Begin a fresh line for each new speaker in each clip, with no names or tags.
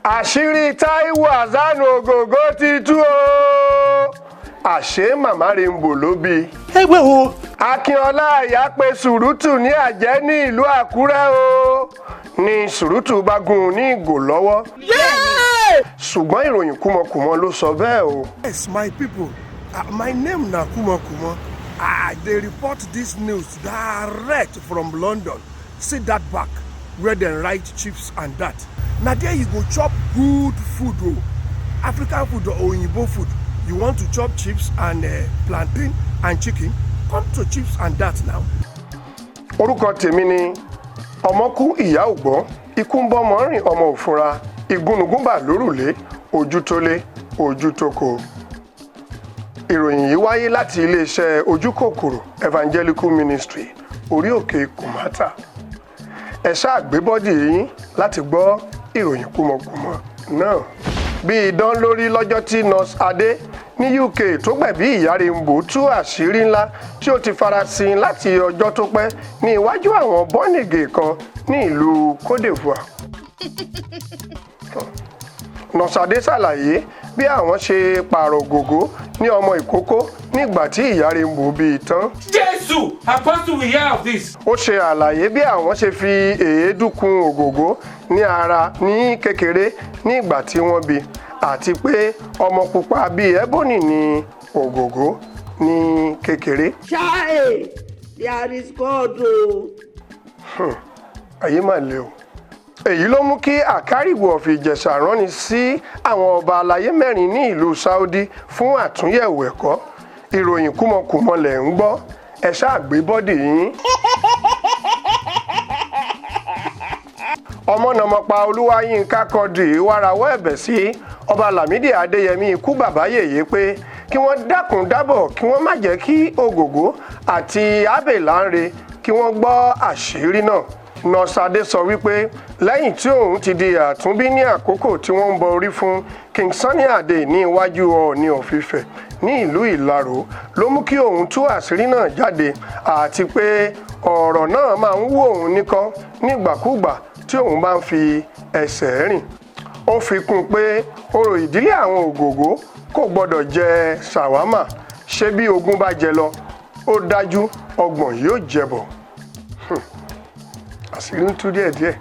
Àṣírí Táíwò Hasan Ògògó ti tú o, àṣé Màmá Rainbow ló bí i.
Ẹgbẹ́ wo.
Akínọlá Àyà pé Sùrùtù ní àjẹ́ ní ìlú Àkúrẹ́ o, ní Sùrùtù bá gún un ní ìgò lọ́wọ́, ṣùgbọ́n ìròyìn kúmọkùmọ ló sọ bẹ́ẹ̀ o.
Yes, my people, my name na Kumo Kumo. I dey report this news direct from London. See that back where dem write "Chips and That". Na there you go chop good food o. African food or Oyinbo food. You want to chop chips and plantain and chicken? Come to Chips and That now.
Orúkọ tèmi ni ọmọkú ìyá ògbọ́n, ikú ń bọ́mọ rìn, ọmọ òfúnra, igúnnugún bà lórùlé, ojú tó lé, ojú tó kò. Ìròyìn yìí wáyé láti iléeṣẹ́ Ojúkòkòrò Evangelical Ministry, orí òkè Kòmátà. Ẹ ṣáà gbé body yín láti gbọ́ ìròyìn kúmọkùmọ náà. Bí idán lórí lọ́jọ́ tí Nurse Adé ní UK tó gbẹ̀bí ìyá Rainbow tú àṣírí ńlá tí ó ti farasin láti ọjọ́ tó pẹ́ ní iwájú àwọn bọ́nìgè kan ní ìlú Cote d'Ivoire. Nurse Adé ṣàlàyé bí àwọn ṣe pààrọ̀ Ògògó ní ọmọ ìkókó nígbà tí ìyá Rainbow bí i tán.
Jésù, Apostle will hear of this.
Ó ṣe àlàyé bí àwọn ṣe fi èédú kun Ògògó ní ara ní kékeré ní ìgbà tí wọ́n bí, àti pé ọmọ pupa bíi ebony ní Ògògó ní kékeré.
Chai, there is God o.
Ayé mà le o. Èyí ló mú kí Àkárìgbò of Ìjẹ̀ṣà ránni sí àwọn ọba aláyé mẹ́rin ní ìlú Saudi fún àtúnyẹ̀wò ẹ̀kọ́. Ìròyìn kúmọkùmọ lẹ̀ ń gbọ́, ẹ ṣáà gbé body yín. Ọmọnàmọpa Olúwayínká Quadri wá rawọ́ ẹ̀bẹ̀ sí Ọba Lámìdí Adéyẹmí, ikú bàbá yèyé, pé kí wọ́n dákun dábọ̀, kí wọ́n má jẹ́ kí Ògògó àti Abbey Lanre kí wọ́n gbọ́ àṣírí náà. Nurse Adé sọ wípé lẹ́yìn tí òun ti di àtúnbí ní àkókò tí wọ́n ń bọ orí fún King Sunny Adé ní iwájú Ọọ̀ni of Ifẹ̀ ní ìlú Ìlaró ló mú kí òun tú àṣírí náà jáde, àti pé ọ̀rọ̀ náà máa ń wú òun níkọ́ nígbàkúùgbà tí òun bá ń fi ẹsẹ̀ rìn. Ó fi kún un pé orò ìdílé àwọn Ògògó kò gbọ́dọ̀ jẹ ṣàwámà, ṣé bí ogún bá jẹ lọ, ó dájú 30 yóò jẹbọ̀. Àṣírí ń tú díẹ̀díẹ̀.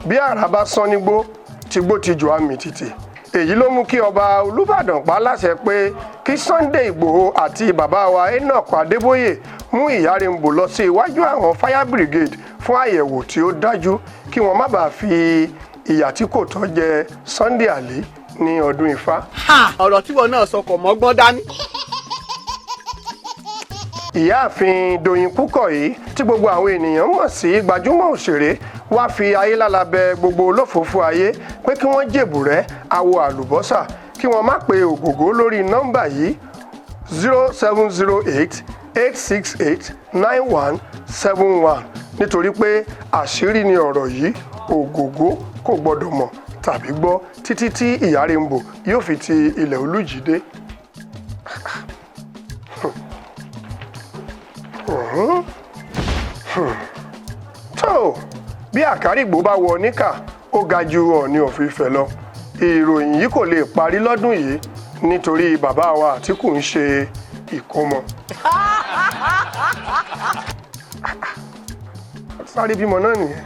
Bí àrá bá sán nígbó, tìgbó ti jò àmì tìtì. Èyí ló mú kí Ọba Olúbàdàn pa á láṣẹ pé kí Sunday Ìgbòho àti bàbá wa Enoch Adébóyè mú ìyá Rainbow lọ sí iwájú àwọn fire brigade fún àyẹ̀wò tí ó dájú, kí wọ́n má bàa fi ìyà tí kò tọ́ jẹ Sunday Ali ní ọdún Ifá.
Ọ̀rọ̀ tí wọn náà sọ kò mọ́gbọ́n dání.
Ìyáàfin Doyin Kúkọ̀yí, tí gbogbo àwọn ènìyàn mọ̀ sí gbajúmọ̀ òṣèré, wá fi ayélála bẹ gbogbo olófòófó ayé pé kí wọ́n jèbùrẹ́ àwọ̀ àlùbọ́sà, kí wọ́n má pe Ògògó lórí nọ́mbà yìí, 07088689171, nítorí pé àṣírí ni ọ̀rọ̀ yìí, Ògògó kò gbọ́dọ̀ mọ̀ tàbí gbọ́ títí tí ìyá Rainbow yóò fi ti ilẹ̀ Olújì dé. Tó bí àkárìgbò bá wọ níkà, ó ga ju Ọọ̀ni of Ifẹ̀ lọ. Ìròyìn yìí kò lè parí lọ́dún yìí nítorí bàbá wa Àtìkù ń ṣe ìkómọ. Sáré bímọ náà nìyẹn.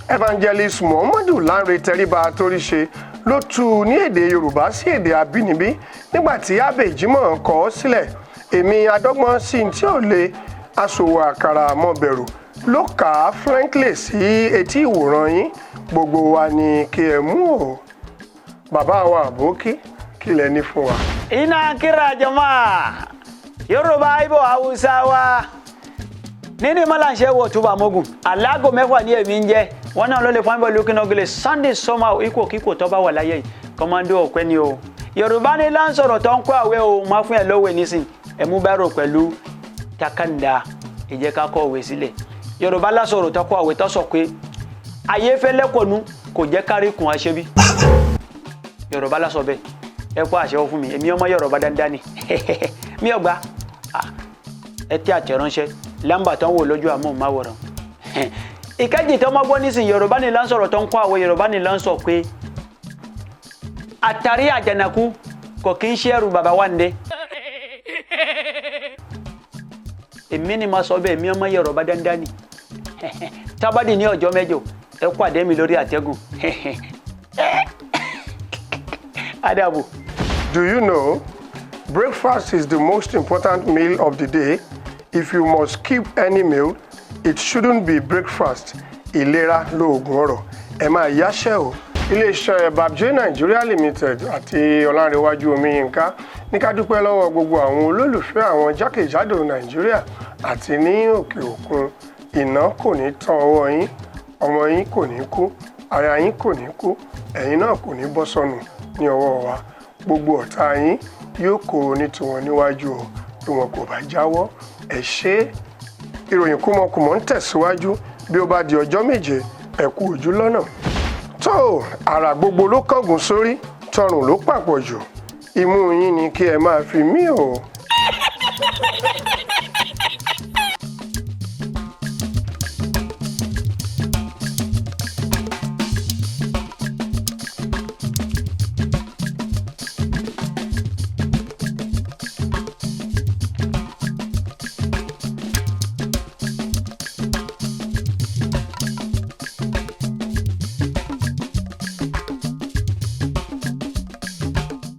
Evangelist Muhammadu Lanre Tẹríba Toríṣe ló tú u ní èdè Yorùbá sí èdè abínibí nígbà tí Abbey Jimoh kọ ọ́ sílẹ̀. Èmi adọ́gbọ́n sí tí ò lè aṣòwò àkàrà mọ́bẹ̀rù ló kà á frankly sí etí ìwòran yín. Gbogbo wa ni kí ẹ mú o. Bàbá wa àbókí, kí lẹ ní fún wa?
Ina kira jama'a Yorùbá, Ibo, Hausawa nínú ìmọ̀láṣẹ́ wọ̀ tó bá mogun alágò 6 ní èmi ń jẹ́ wọn náà ló lè fún looking ugly Sunday somehow ikú kíkò tó bá wà láyé yìí kọ́mándó ọ̀pẹ́ ni o. Yorùbá ní láǹsọ̀rọ̀ tó ń kó àwẹ̀ o, máa fún ẹ lọ́wọ́ nísìn ẹ mú bárò pẹ̀lú takanda, ìjẹ́ ká kọ́ òwe sílẹ̀. Yorùbá lásọ̀rọ̀ tó kó àwẹ̀ tó sọ pé ayé fẹ́lẹ́ kọ̀nú kò jẹ́ kárí kun aṣẹ́bí. Yorùbá lásọ bẹ́ẹ̀, ẹ kó àṣẹ fún mi, èmi ọmọ Yorùbá dáadáa ni mi ò gbà. Ẹ tẹ àtẹ̀ránṣẹ́ lámbà tán wò lójú àmóhùnmáwòrán. Ìkejì tó mọ́gbọ́n nísìnyí, Yorùbá ni lọ́n sọ̀rọ̀ tó ń kọ́ àwọn Yorùbá ni lọ́n sọ pé àtàrí àjànàkú kò kí ń ṣe ẹrù bàbá wa ǹdẹ. Èmi ni mo sọ bẹ́ẹ̀, mi ọmọ Yorùbá dandan ni. Tábàdì ní ọjọ́ mẹ́jọ, ẹ pàdé mi lórí àtẹ́gùn. Adabu.
Do you know breakfast is the most important meal of the day? If you must skip any meal, it shouldn't be breakfast. Ìlera lóògùn ọrọ̀. Ẹ máa yáṣẹ́ o. Iléeṣẹ́ Babjay Nigeria Limited àti Ọlánrewájú Omiyinka ní ká dúpẹ́ lọ́wọ́ gbogbo àwọn olólùfẹ́ àwọn jákèjádò Nàìjíríà àti ní òkè òkun. Iná kò ní tán ọwọ́ yín, ọmọ yín kò ní kú, ara yín kò ní kú, ẹ̀yin náà kò ní bọ́ sọnù ní ọwọ́ wa. Gbogbo ọ̀tá yín yóò kó ní tiwọn níwájú o bí wọn kò bá jáwọ́. Ẹ ṣé. Ìròyìn kúmọkùmọ ń tẹ̀síwájú bí ó bá di ọjọ́ 7. Ẹ kú ojú lọ́nà. Tó àrà gbogbo ló kángun sórí, tọrùn ló pàpọ̀ jù. Imú yín ni kí ẹ máa fi mí o.